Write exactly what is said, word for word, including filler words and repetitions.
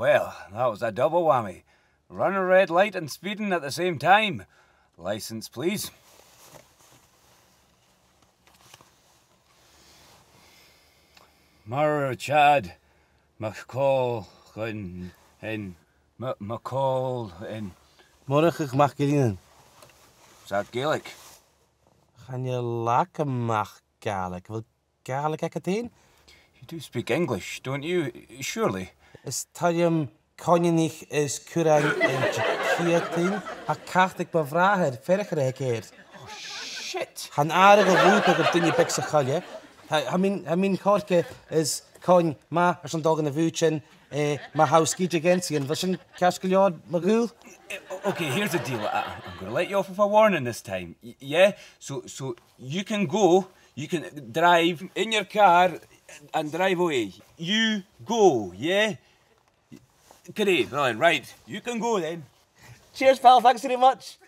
Well, that was a double whammy. Run a red light and speeding at the same time. License, please. Murchadh MacColl Chinn, in, M-, MacColl in. Murchadh MacIlleathain. Is that Gaelic? Chan eil agam ach Gàidhlig. A bheil Gàidhlig agad fhèin? You do speak English, don't you? Surely. Is toil leam coineanaich is currain air Diciadain. Tha cat aig mo bhràthair, fearchar aige air. Oh, shit! Tha an àradh a' lùbadh air duine beag sa choille. Tha, tha mi, tha mi an coirce is coin math airson dol dhan a' bhùth sin, eh, ma tha thu sgìth de gheansaidhean. A bheil sin ceart gu leòr, mo ghaoil? Eh, o-, okay, here's the deal. I, I'm gonna let you off with a warning this time. Y-, yeah? So, so you can go, you can drive in your car and drive away. You go, yeah? Great, brilliant. Right, you can go then. Cheers, pal. Thanks very much.